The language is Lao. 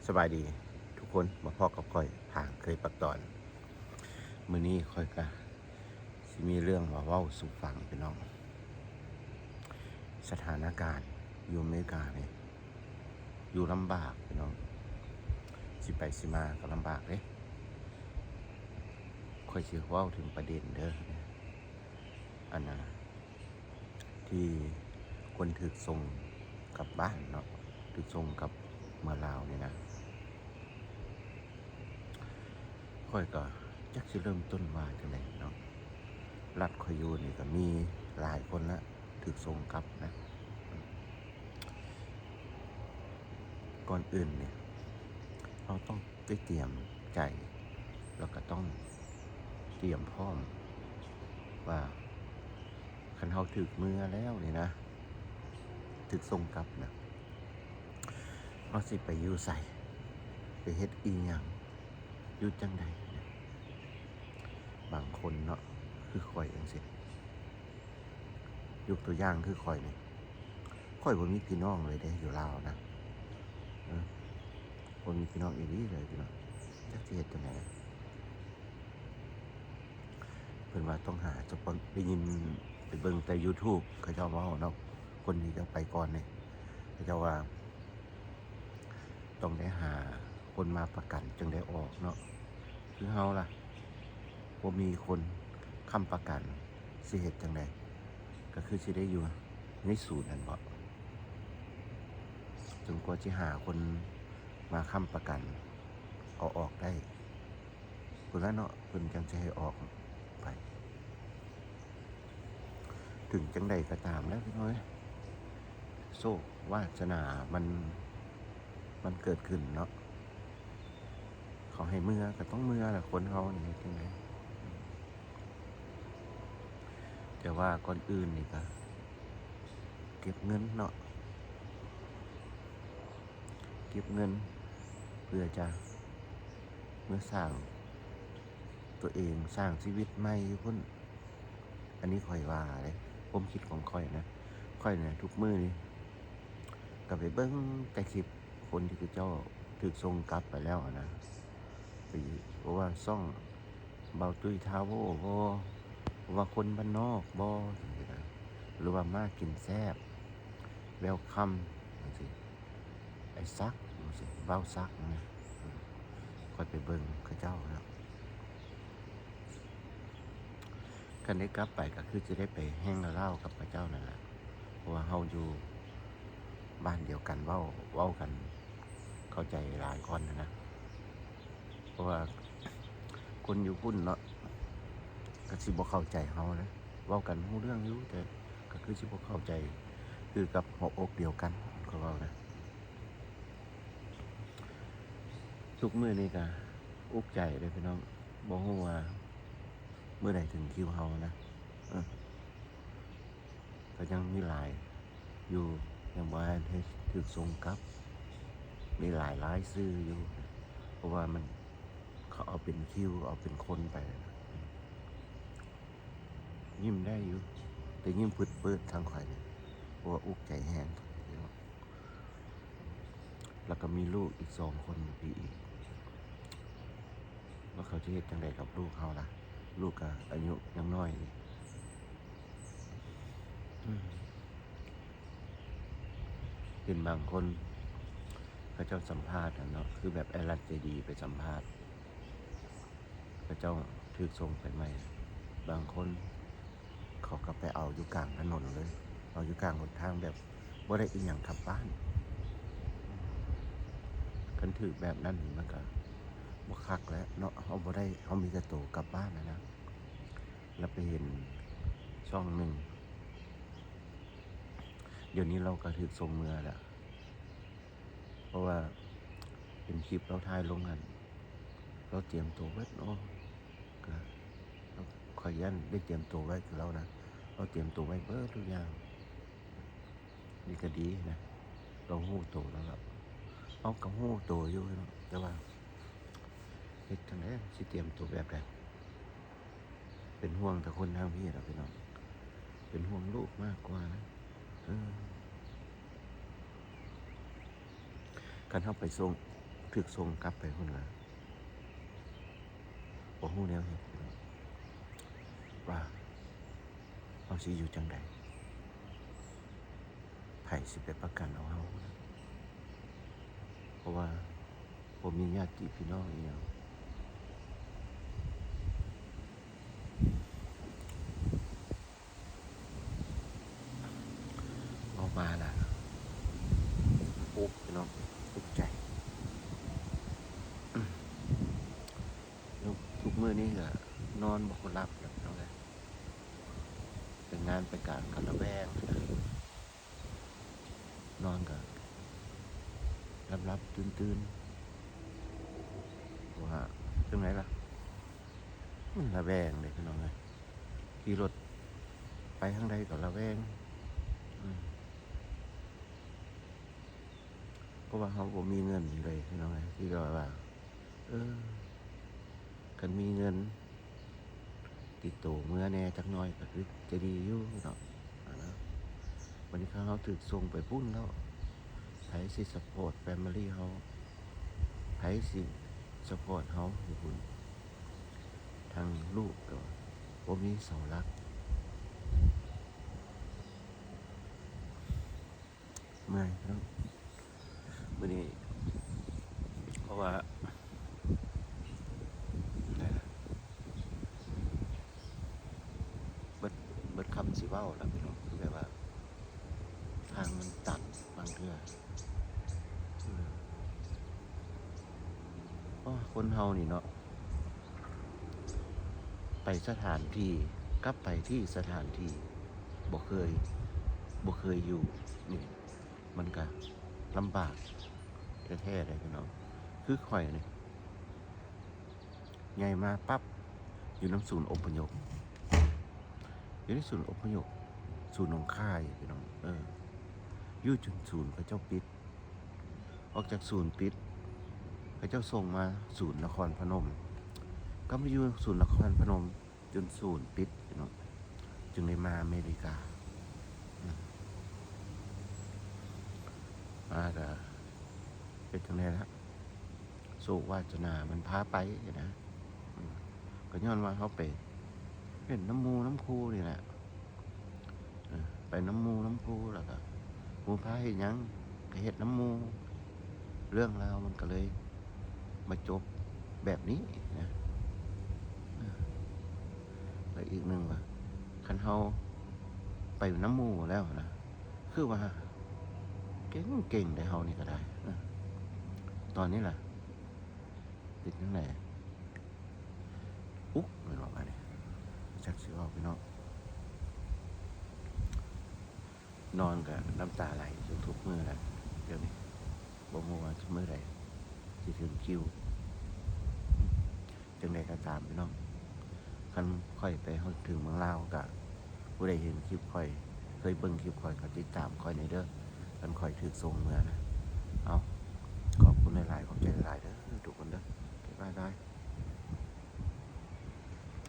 ສະບາຍດີທຸກຄົນ ມາພໍ້ກັບຂ້ອຍ ພາງເຄີຍປັກຕອນ. ມື້ນີ້ຂ້ອຍກະຊິມີເລື່ອງມາເວົ້າສູ່ຟັງພີ່ນ້ອງ. ສະຖານະການຢູ່ອາເມລິການີ້ ຢູ່ລຳບາກພີ່ນ້ອງ, ຊິໄປຊິມາກໍລຳບາກເດ້. ຂ້ອຍຊິເວົ້າເຖິງປະເດັນເດີ ອັນນ່າ ທີ່ຄົນຖືກສົ່ງກັບບ້ານເນາະ, ຖືກສົ່ງກັບເມືອງລາວນີ້ນະ. ຂ້ອຍກໍຈັກຊິເລີ່ມຕົ້ນວ່າຈັ່ງໃດເນາະ. ລັດຂ້ອຍຢູ່ນີ້ກໍມີຫຼາຍຄົນລະ ຖືກສົ່ງກັບນະ. ກ່ອນອື່ນນີ້ ເຮົາຕ້ອງໄດ້ຕຽມໃຈ ແລ້ວກໍຕ້ອງຕຽມພ້ອມວ່າ ຄັນເຮົາຖືກເມືອແລ້ວນີ້ນະ, ຖືກສົ່ງກັບນະ, ເຮົາຊິໄປຢູ່ໃສ, ໄປເຮັດອີ່ຫຍັງ, ຢູ່ຈັ່ງໃດ. ບາງຄົນເນາະ ຄືຂ້ອຍຈັ່ງຊີ້ ຍົກຕົວຢ່າງຄືຂ້ອຍນີ້, ຂ້ອຍບໍ່ມີພີ່ນ້ອງເລີຍເດ້ ຢູ່ລາວນະ. ເອີ ບໍ່ມີພີ່ນ້ອງອີ່ຫຼີເລີຍພີ່ນ້ອງ, ຈັກຊິເຮັດຈັ່ງໃດ. ເພິ່ນວ່າຕ້ອງຫາສະປອນ, ໄດ້ຍິນໄປເບິ່ງແຕ່ຢູທູບເຂົາເຈົ້າເວົ້າເນາະ, ຄົນທີ່ຈະໄປກ່ອນນີ້ ເຂົາເຈົ້າວ່າ ຕ້ອງໄດ້ຫາຄົນມາປະກັນຈຶ່ງໄດ້ອອກເນາະ. ຄືເຮົາລະ ບໍ່ມີຄົນຄ້ຳປະກັນ ຊິເຮັດຈັ່ງໃດ? ກໍຄືຊິໄດ້ຢູ່ໃນສູນຫັ້ນບໍ? ຈົນກວ່າຊິຫາຄົນມາຄ້ຳປະກັນເອົາອອກໄດ້. ພຸ້ນລະເນາະ ເພິ່ນຈັ່ງຊິໃຫ້ອອກໄປ. ເຖິງຈັ່ງໃດກໍຕາມແຫຼະພີ່ນ້ອງເອີຍ, ໂຊກວາດສະໜາມັນ ມັນເກີດຂຶ້ນເນາະ, ເຂົາໃຫ້ເມືອກໍຕ້ອງເມືອລະ, ຄົນເຮົານີ້ເຮັດຈັ່ງໃດ. ແຕ່ວ່າກ່ອນອື່ນນີ້ກໍເກັບເງິນເນາະ. ເກັບເງິນເພື່ອຈະເມືອສ້າງຕົວເອງ, ສ້າງຊີວິດໃໝ່ຢູ່ພຸ້ນ. ອັນນີ້ຂ້ອຍວ່າເດ້, ຄວາມຄິດຂອງຂ້ອຍນະ, ຂ້ອຍນະ ທຸກມື້ນີ້ກໍໄປເບິ່ງແຕ່ຄລິບຄົນທີ່ເຂົາເຈົ້າຖືກສົ່ງກັບໄປແລ້ວນະ, ໄປ ບໍ່ວ່າຊ່ອງ ເບົາຕຸ້ຍທາເວີລບໍ ຫຼືວ່າຄົນບ້ານນອກບໍ ຈັ່ງຊີ້ນະ, ຫຼືວ່າມາກິນແຊບ Welcome ຈັ່ງຊີ້, ອ້າຍສັກ ຈັ່ງຊີ້, ບ່າວສັກນະ. ຂ້ອຍໄປເບິ່ງເຂົາເຈົ້າແລ້ວ, ຄັນໄດ້ກັບໄປກໍຄືຈະໄດ້ໄປແຮ່ງລາວກັບເຂົາເຈົ້ານັ້ນລະ, ເພາະວ່າເຮົາຢູ່ບ້ານດຽວກັນ, ເວົ້າ ເວົ້າກັນເຂົ້າໃຈຫຼາຍກ່ອນນະ. ເພາະວ່າຄົນຢູ່ພຸ້ນເນາະ ກໍຊິບໍ່ເຂົ້າໃຈເຮົານະ, ເວົ້າກັນຮູ້ເລື່ອງຢູ່ ແຕ່ກໍຄືຊິບໍ່ເຂົ້າໃຈຄືກັບຫົວອົກດຽວກັນ, ຂ້ອຍເວົ້ານະ. ທຸກມື້ນີ້ກໍອຸກໃຈເດ້ພີ່ນ້ອງ, ບໍ່ຮູ້ວ່າມື້ໃດເຖິງຄິວເຮົານະ. ເອີ ກໍຍັງມີຫຼາຍຢູ່ ຍັງບໍ່ທັນໄດ້ຖືກສົ່ງກັບ, ມີຫຼາຍລາຍຊື່ຢູ່, ເພາະວ່າມັນ ເຂົາເອົາເປັນຄິວ ເອົາເປັນຄົນໄປ. ຍິ້ມໄດ້ຢູ່ ແຕ່ຍິ້ມຟືດເປີດທາງຂ້ອຍນີ້ ເພາະວ່າອຸກໃຈແຮງ. ແລ້ວກໍມີລູກອີກສອງຄົນຢູ່ພີ້ອີກ, ວ່າເຂົາຈະເຮັດຈັ່ງໃດກັບລູກເຮົາລະ? ລູກກໍອາຍຸຍັງນ້ອຍ. ອືມ ເຫັນບາງຄົນເຂົາເຈົ້າສຳພາດຫັ້ນເນາະ, ຄືແບບແອດລັດເຈດີໄປສຳພາດ, ເຂົາເຈົ້າຖືກສົ່ງໄປໃໝ່. ບາງຄົນ ເຂົາກໍໄປເອົາຢູ່ກາງຖະໜົນເລີຍ, ເອົາຢູ່ກາງຫົນທາງ ແບບບໍ່ໄດ້ອີ່ຫຍັງກັບບ້ານ. ຄັນຖືກແບບນັ້ນມັນກໍບໍ່ຄັກແຫຼະເນາະ, ເຮົາບໍ່ໄດ້, ເຮົາມີແຕ່ໂຕກັບບ້ານຫັ້ນນະ. ແລ້ວໄປເຫັນຊ່ອງໜຶ່ງ, ດຽວນີ້ລາວກໍຖືກສົ່ງເມືອແລ້ວ, ເພາະວ່າເຫັນຄລິບລາວຖ່າຍລົງຫັ້ນ, ລາວຕຽມໂຕເບິດ. ໂອ້ ກໍ ຂ້ອຍຢ້ານໄດ້ຕຽມໂຕໄວ້ຄືລາວນະ, ລາວຕຽມໂຕໄວ້ເບິດທຸກຢ່າງ. ນີ້ກໍດີນະ, ລາວຮູ້ໂຕແລ້ວລະ. ເຮົາກໍຮູ້ໂຕຢູ່ເນາະ, ແຕ່ວ່າເຮັດຈັ່ງໃດ ຊິຕຽມໂຕແບບໃດ? ເປັນຫ່ວງແຕ່ຄົນທາງພີ້ລະພີ່ນ້ອງ, ເປັນຫ່ວງລູກມາກກວ່ານະ. ເອີ ຄັນເຮົາໄປສົ່ງ ຖືກສົ່ງກັບໄປພຸ້ນລະ ບໍ່ຮູ້ແນວເຮັດ ວ່າເຮົາຊິຢູ່ຈັ່ງໃດ ໃຜຊິໄປປະກັນເອົາເຮົາ ເພາະວ່າບໍ່ມີຍາດຕິພີ່ນ້ອງອີ່ຫຍັງ. ອອກມາລະ ອຸກ ພີ່ນ້ອງ ອຸກໃຈ. ທຸກ ທຸກມື້ນີ້ກະນອນບໍ່ຄ່ອຍຫຼັບແລ້ວ ພີ່ນ້ອງເອີຍ. ໄປງານໄປການກະລະແວງ ນອນກະຫຼັບໆຕື່ນໆ ເພາະວ່າຈັ່ງໃດລະ ມັນລະແວງເດ້ ພີ່ນ້ອງເອີຍ. ຂີ່ລົດໄປທາງໃດກໍລະແວງ ອືມ ເພາະວ່າເຮົາບໍ່ມີເງິນເລີຍ ພີ່ນ້ອງເອີຍ ທີ່ແບບວ່າ ເອີ ຄັນມີເງິນຕິດໂຕເມືອແດ່ຈັກໜ້ອຍກໍຄືຈະດີຢູ່ເນາະ ອັນນະ. ບັດນີ້ຄັນເຮົາຖືກສົ່ງໄປພຸ້ນແລ້ວ ໃຜຊິຊັບພອດແຟມິລີເຮົາ? ໃຜຊິຊັບພອດເຮົາຢູ່ພຸ້ນ? ທາງລູກກໍບໍ່ມີເສົາຫຼັກ. ເມື່ອຍເນາະ ມື້ນີ້ ເພາະວ່າ ເບິດ ເບິດຄຳຊິເວົ້າລະ ພີ່ນ້ອງ ຄືແບບວ່າ ທາງມັນຕັນບາງເທື່ອ ອືມ ໂອ້ ຄົນເຮົານີ້ເນາະ ໄປສະຖານທີ່ ກັບໄປທີ່ສະຖານທີ່ ບໍ່ເຄີຍ ບໍ່ເຄີຍຢູ່ນີ້ ມັນກະລຳບາກແທ້ໆເດ້ພີ່ນ້ອງ. ຄືຂ້ອຍນີ້ ໃຫຍ່ມາປັບ ຢູ່ນຳສູນອົບພະຍົບ ຢູ່ໃນສູນອົບພະຍົບ ສູນໜອງຄາຍ ພີ່ນ້ອງເອີຍ ຢູ່ຈົນສູນເຂົາເຈົ້າປິດ. ອອກຈາກສູນປິດ ເຂົາເຈົ້າສົ່ງມາສູນນະຄອນພະນົມ ກໍມາຢູ່ສູນນະຄອນພະນົມ ຈົນສູນປິດເນາະ ຈຶ່ງໄດ້ມາອາເມລິກາ. ອືມ ມາກະເປັນຈັ່ງໃດລະ ໂຊກວາສະໜາມັນພາໄປນະ. ອືມ ກໍຍ້ອນວ່າເຮົາໄປເປັນນຳໝູ່ນຳຄູ່ນີ້ແຫຼະ ເອີ ໄປນຳໝູ່ນຳຄູ່ ແລ້ວກໍໝູ່ພາເຮັດຫຍັງກໍເຮັດນຳໝູ່ ເລື່ອງລາວມັນກໍເລີຍມາຈົບແບບນີ້ນະ. ເອີ ແລ້ວອີກໜຶ່ງວ່າ ຄັນເຮົາໄປນຳໝູ່ແລ້ວນະ ຄືວ່າເກັ່ງໆເດ້ ເຮົານີ້ກໍໄດ້. ເອີ ຕອນນີ້ລະ ເປັນຈັ່ງໃດ? ອຸກ ແມ່ນບໍ່ບາດນີ້? ຈັກຊິເວົ້າພີ່ນ້ອງ ນອນກະນ້ຳຕາໄຫຼຢູ່ທຸກມື້ແລ້ວ ດຽວນີ້ບໍ່ຮູ້ວ່າມື້ໃດຊິເຖິງຄິວ. ຈັ່ງໃດກໍຕາມພີ່ນ້ອງ ຄັນຂ້ອຍໄປຮອດເຖິງເມືອງລາວ ກະຜູ້ໃດເຫັນຄລິບຂ້ອຍ ເຄີຍເບິ່ງຄລິບຂ້ອຍ ກໍຕິດຕາມຂ້ອຍແດ່ເດີ ຄັນຂ້ອຍຖືກສົ່ງເມືອນະ. ເອົາ ຂອບຄຸນຫຼາຍໆ ຂອບໃຈຫຼາຍໆເດີທຸກຄົນເດີ ບາຍບາຍ.